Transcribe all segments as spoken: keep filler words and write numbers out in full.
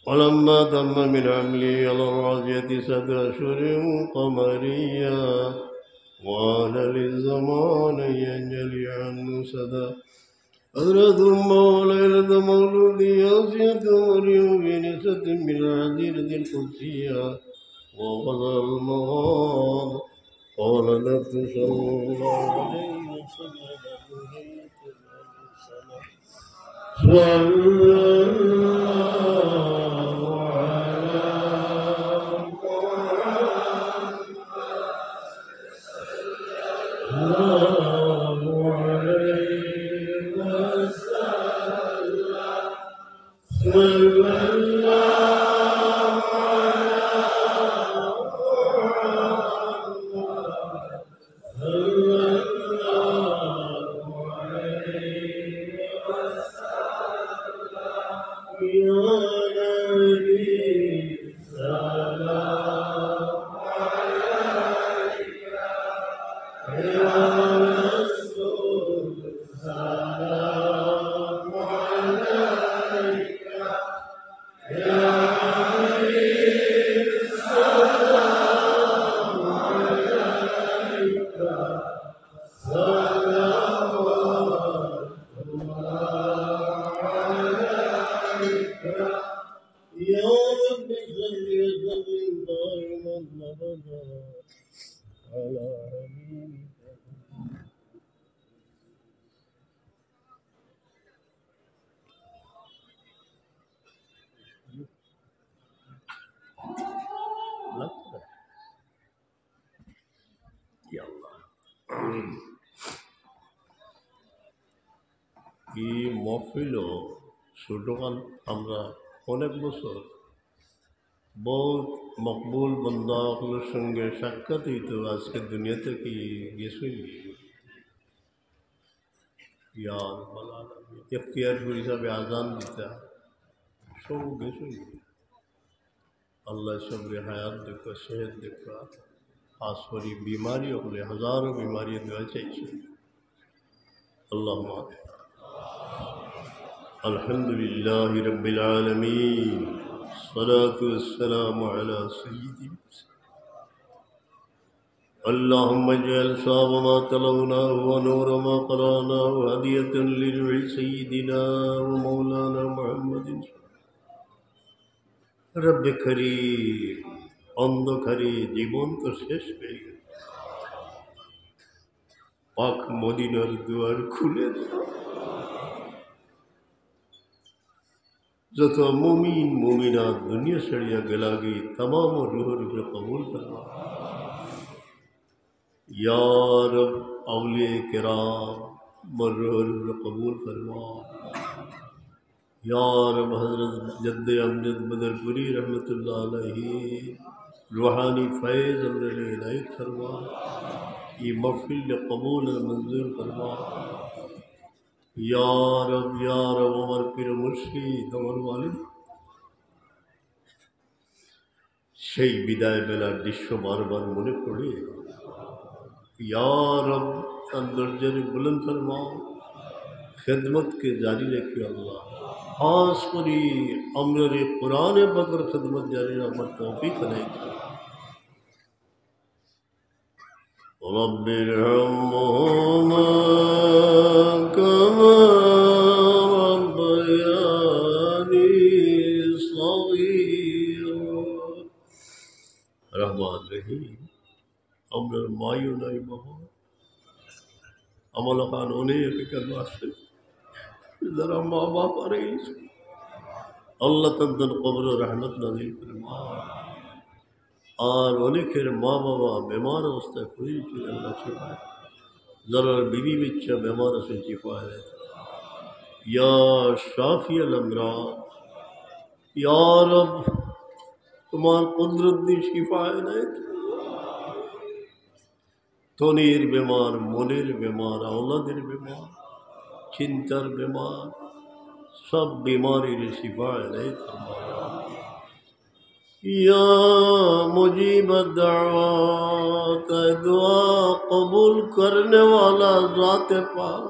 ولما تم من حمله على الراجحة ستة أشهر قمرية، وآن للزمان أن ينجلي عنه سدى. حضرت أمه ليلة مولده آسية مريم في نسوة من الحديث القدسي، وقضى المراد. قال النبي صلى الله عليه وسلم: صلى الله على محمد، صلى الله عليه وسلم، صلى الله على محمد، صلى الله عليه وسلم. يا نبي سلام عليك، يا رسول سلام عليك، يا حبيب سلام عليك، صلوات الله عليك. يا رب صل وسلم دائما أبدا على حبيبك. ইয়া আল্লাহ। ই মহফিলও ছোটকাল আমরা অনেক বছর বহুত মকবুল বন্দা অকলর সঙ্গে সাক্ষাৎ অইতো, আজকে দুনিয়া থাকি গেছইন। ইয়া রাব্বাল আলামিন, ইখতিয়ারপুর হিসাবে আজান দিতা, সব গেছইন। আল্লাহ সবরে হায়াত দেউক্কা, সেহত দেউক্কা, খাস করি বিমারি অকলে, হাজারো বিমারি দোয়া চাইছি। আল্লাহুম্মা আমিন। الحمد لله رب العالمين، الصلاة والسلام على سيد المرسلين. اللهم اجعل ثواب ما تلوناه ونور ما قرأناه هدية لروح سيدنا ومولانا محمد। রব্বে করিম, অন্ধকারে জীবন তো শেষ হয়ে গেল, পাক মদিনার দুয়ার খুলে দাও। যত মুমিন মুমিনাত দুনিয়া ছাড়িয়া গেলাগি, তামাম রুহর উপরে কবুল ফরমা। ইয়া রব, আউলিয়া কেরাম, মর রুহর উপরে কবুল ফরমা। ইয়া রব, হযরত জদ্দে আমজদ বদরপুরি রহমতুল্লাহ আলাইহি রুহানি ফয়েজ আমরারে এনায়েত ফরমা। ই মাহফিল কবুল আর মঞ্জুর ফরমা। ইয়া রব, ইয়া রব, আমার পীর মুর্শিদ, আমার ওয়ালিদ, সেই বিদায় বেলার দৃশ্য বারবার মনে পড়ে। ইয়া রব, তান দরজারে বুলন্দ ফরমাও, খেদমতকে জারি রাখিও আল্লাহ। খাস করি আমরারে কোরআনে পাকর খেদমত জারি রাখবার তৌফিক এনায়েত করো। رب ارحمهما كما ربياني صغيرا। রহমান রহিম, আমরার মাইও নাই বাবা, আমার অখান অনেক কেন আছে, যারা মা বাপ হারাইছে, আল্লাহ তান তান কবরো রহমত নাজিল ফরমা। আর অনেকের মা বাবা বেমার অবস্থায় পড়ে আছইন, আল্লাহ শিফা, যারার বিবি বাচ্চা বেমার আছে শিফা এনায়েত। ইয়া শাফিয়াল আমরাদ, ইয়া রব, তোমার কুদরত দিয়া শিফা এনায়েত। তনের বেমার, মনের বেমার, আওলাদের বেমার, চিন্তার বেমার, সব বেমারির শিফা এনায়েত ফরমাও। ইয়া মুজিব দাওয়াত, দোয়া কবুল করনে ওয়ালা জাতে পাক,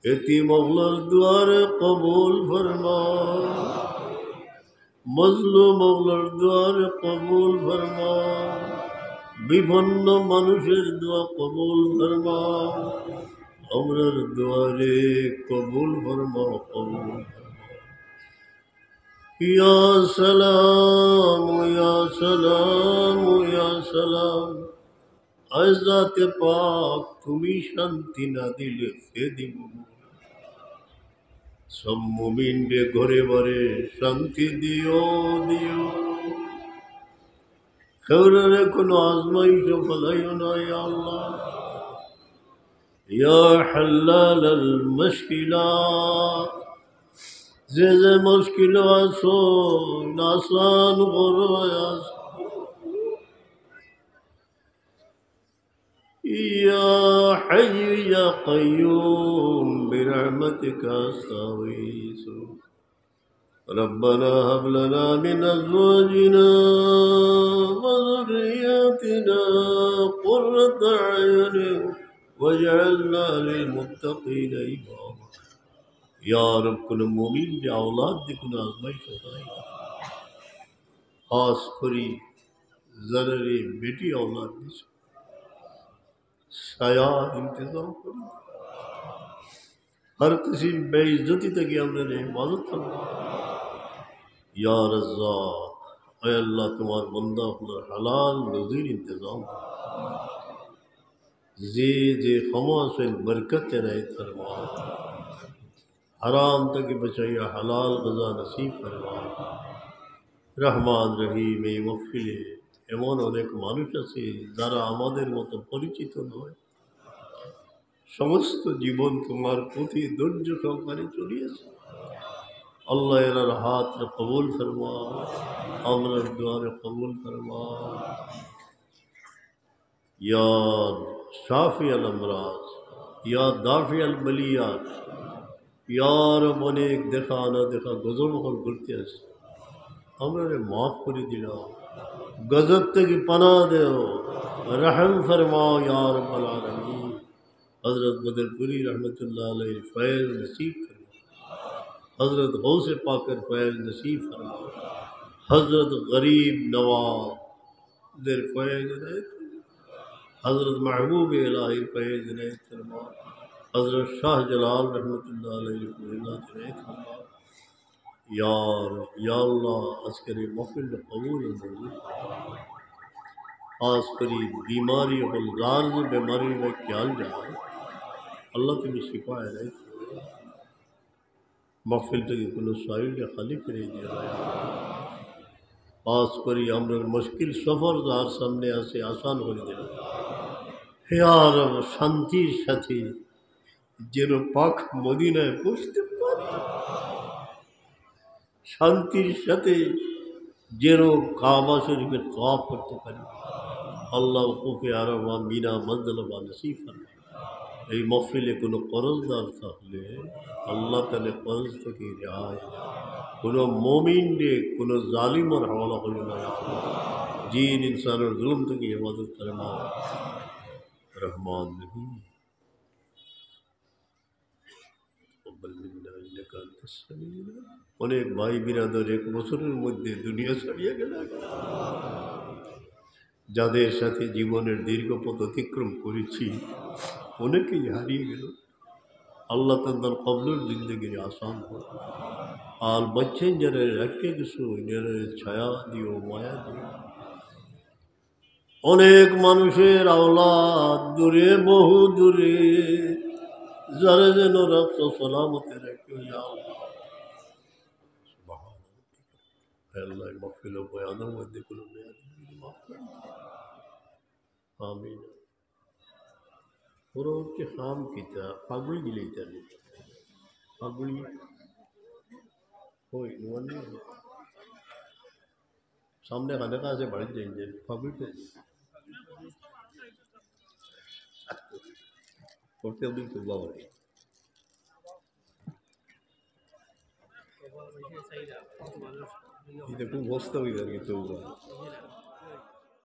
এতিম অকলর দোয়ারে কবুল ফরমাও। মজলুম অকলর দোয়ারে কবুল ফরমাও, বিপন্ন মানুষের দোয়া কবুল ফরমাও, আমরার দোয়ারে কবুল ফরমাও, কবুল ফরমাও। ইয়া সালাম, ইয়া সালাম, ইয়া সালাম। আয় জাতে পাক, তুমি শান্তি না দিলে কে দিবো? সব মুমিনরে ঘরে বারে শান্তি দিও, দিও। কেউরে কোনো আজমাইশো ফালাইও না, ইয়া আল্লাহ। ইয়া হাল্লালাল মুশকিলাত, যে যে মুশকিলো আছো, আসান করো, আসান। ইয়া হাইয়ু ইয়া কাইয়ুম, বিরহমাতিকা আস্তাগীসু। ربنا هب لنا من أزواجنا وذرياتنا قرة أعين واجعلنا للمتقين إماما। ইয়া রব, কোনো মুমিনরে আওলাদ দিয়া কোনো আজমাইশ হতাই, খাস করি যারারে বেটি আওলাদ দিছো, ছায়ার ইন্তজাম করি। হর কিসিম বেইজ্জতি থাকি আমরারে হেফাজত করো। ইয়া রাজ্জাক, আয় আল্লাহ, তোমার বান্দা অকলর হালাল রুজির ইন্তজাম করো। যে যে কামো আছইন, বরকত এনায়েত ফরমাও। হারাম থাকি বাঁচাইয়া হালাল রুজি নসিব ফরমাও। রহমান রহিম, এই মহফিলে এমন অনেক মানুষ আছে যারা আমাদের মতো পরিচিত নয়, সমস্ত জীবন তোমার পথে ধৈর্য সহকারে চলিয়াছে। আল্লাহ, এরার হাতরে কবুল ফরমাও, আমরার দোয়ারে কবুল ফরমাও। ইয়া শাফি আল আমরাজ, ইয়া দাফি আল বালিয়াত, ইয়া রব, অনেক দেখা না দেখা গজব অকল ঘটতে আছে, আমরারে মাফ করি দিলাও, গজব থাকি পানা দেও, রহম ফরমাও ইয়া রব্বাল আলামিন। হযরত বদরপুরি রহমতুল্লাহ আলাইহির ফয়েজ নসিব ফরমাও, হযরত গৌসে পাকের ফয়েজ নসিব ফরমাও, হযরত গরিব নওয়াজ দের ফয়েজ এনায়েত ফরমাও। হযরত মাহবুব ইলাহির ফয়েজ এনায়েত ফরমাও। হযরত শাহজালাল রহমতুল্লাহ আলাইহির ফয়েজ এনায়েত ফরমাও। ইয়া রব, ইয়া আল্লাহ, আজকের এই মাহফিলটা কবুল ও মঞ্জুর করো। খাস করি বিমারি অকল, যার যে বিমারি বা খেয়াল যায়, আল্লাহ তুমি শিফা এনায়েত করো। মাহফিল থাকি কোনো সাইলরে খালি ফিরাই দিও না। খাস করি আমরার মুশকিল সফর যার সামনে আছে, আসান করি দিও। হে আরব, শান্তির সাথে যেন পাক মদিনায় পৌঁছতে পারি, শান্তির সাথে যেন কাবা শরীফের তওয়াফ করতে পারি। আল্লাহ, উকুফে আরাফা, মিনা, মুজদালিফা নসিব ফরমাও। এই মাহফিলে কোনো কর্জদার থাকলে আল্লাহ তাআলা কর্জ থাকি রেহাই দেন। কোনো মুমিনরে কোনো জালিমর হাওলা করিও না, ইয়া আল্লাহ। জিন ইনসানর জুলুম থাকি হেফাজত ফরমাও। রহমান রহিম। অনেক ভাই বিরাদর এক বছরের মধ্যে দুনিয়া ছাড়িয়া গেল। যাদের সাথে জীবনের দীর্ঘ পথ অতিক্রম করেছি, অনেকেই হারিয়ে গেল। আল্লাহ তাআলা কবরের জিন্দেগির আসান করো। আর বাচ্চাইন যারা রাখিয়া গেছো, এনারে ছায়া দিও, মায়া দিও। অনেক মানুষের আওলাদ দূরে, বহু দূরে, যারা যেন রাখছো সালামতে রাখিও, ইয়া আল্লাহ। সুবহানাল্লাহ। হে আল্লাহ, এই মাহফিল ও বয়ানের মধ্যে কোনো বেয়াদবি মাফ করে দিও। আমিন। ওরা হচ্ছে খাম কিতা, ফাগুই দিলে ইত্যাদি। ফাগুই, ওই, নুয়ানি। সামনে খানে কাছে বাড়িতে যাই যে, ফাগুই তো। প্রত্যেক দিন তো বাবা। এটা খুব অবস্থা হয়ে যাবে কিন্তু।